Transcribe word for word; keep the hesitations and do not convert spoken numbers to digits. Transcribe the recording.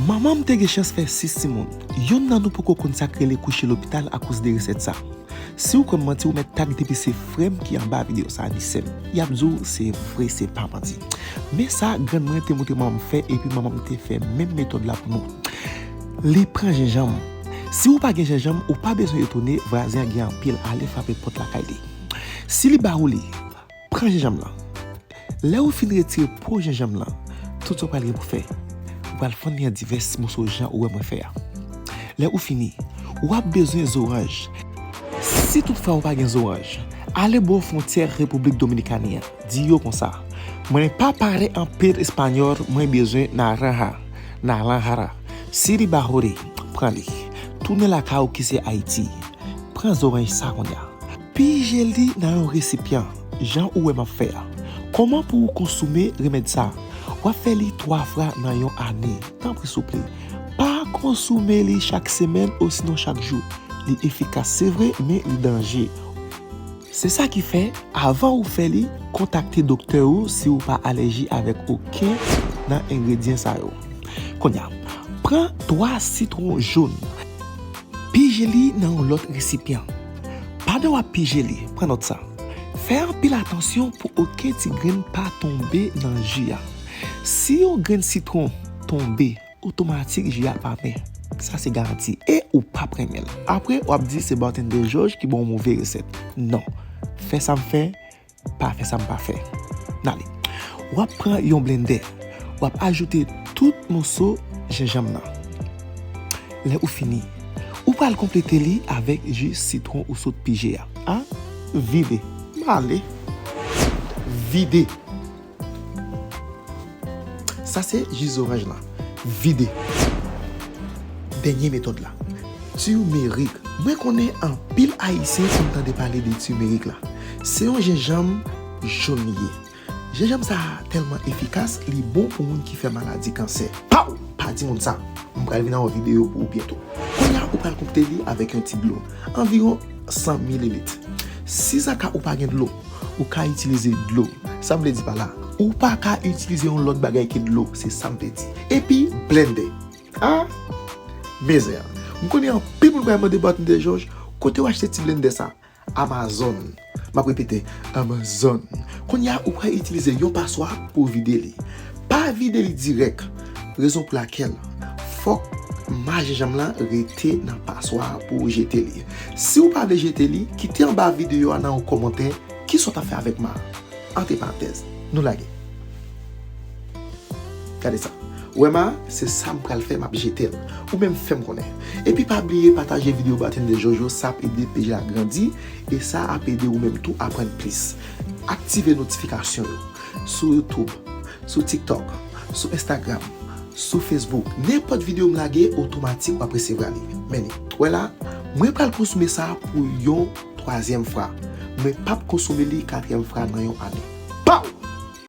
Manman m te gen chans fè sis timoun. Yonn nan nou poko konn sa k rele kouche lopital akoz de resèt sa. Si w kwè m manti, ou mèt tag depi se frè m ki anba videyo sa a, ni sè m. Y ap di w se vre, se pa manti. Men sa grann mwen te montre manman m fè, epi manman m te fè menm metòd la pou nou. Li pran jenjanm. Si w pa gen jenjanm, ou pa bezwen etone, vwazen an gen anpil, ale frape pòt lakay li. Si li ba ou li, pran jenjanm lan. Lè ou fin retire po jenjanm lan, tout sa w pral gen pou fè, ou pral fann li an divès moso jan ou wè mwen fè a. Lè ou fini, w ap bezwen zoranj. Si toutfwa ou pa gen zoranj, ale bò fwontyè Repiblik Dominikani an, di yo konsa, "Mwen pa pale anpil espanyòl, mwen bezwen naranja, naranja, siribahore, pran li. Tounen lakay ou ki se Ayiti, pran zoranj sa kounye a." Pije li nan yon resipyan, jan ou wè m ap fè a. Kòman pou ou konsome remèd sa? W ap fè li twa fwa nan yon ane. Tanpri souple, pa konsome li chak semèn osinon chak jou. Li efikas, se vre, men li danje. Se sa ki fè, avan ou fè li, kontakte doktè ou si ou pa alèji avèk okenn nan engredyan sa yo. Kounye a, pran twa sitwon jòn. Pije li nan yon lòt resipyan. Pandan w ap pije li, pran nòt sa. Fè anpil atansyon pou okenn ti grenn pa tonbe nan ji a. Si yon grenn sitwon tonbe, otomatik ji a pa bon. Sa se garanti. E ou p ap renmen l. Apre, w ap di se Bartender George ki ba w move resèt. Non. Fè sa m fè, pa fè sa m pa fè. N ale. W ap pran yon blendè. W ap ajoute tout moso jenjanm nan. Lè ou fini, ou pral konplete li avèk ji sitwon ou sot pije a. A, vide. M ale. Vide. Sa se ji zoranj lan. Vide. Dènye metòd la. Timerik. Mwen konnen anpil Ayisyen konn tande pale de timerik la. Se yon jenjanm jòn li ye. Jenjanm sa a tèlman efikas, li bon pou moun ki fè maladi kansè. Pow! Pa di moun sa. M pral vin ak yon videyo pou ou byento. Kounye a, ou pral konpte li avèk yon ti dlo. Anviwon san mililit. Si sa ka ou pa gen dlo, ou ka itilize dlo. Sa m vle di pa la, ou pa ka itilize yon lòt bagay ke dlo, se sa m vle di. Epi, blendè. A! Mezè. M konnen anpil moun pral mande Bartender George, kote w achte ti blendè sa? Amazon. M ap repete, Amazon. Kounye a, ou pral itilize yon paswa pou w vide li. Pa vide li dirèk. Rezon pou lakèl, fòk ma jenjanm lan rete nan paswa a pou w jete li. Si w pa vle jete li, kite anba videyo a nan yon kòmantè kisa w t ap fè avèk ma a. Antre parantèz, nou lage. Gade sa. Wè ma, se sa m pral fè, m ap jete l. Ou menm fè m konnen. Epi pa bliye pataje videyo Bartender George yo, sa ap ede peji a grandi, e sa ap ede ou menm tou aprann plis. Aktive notifikasyon yo sou YouTube, sou TikTok, sou Instagram, sou Facebook. Nenpòt videyo m lage, otomatik w ap resevwa li. Men li. Wè la, mwen pral konsome sa pou yon twazyèm fwa. Mwen p ap konsome li katriyèm fwa nan yon ane.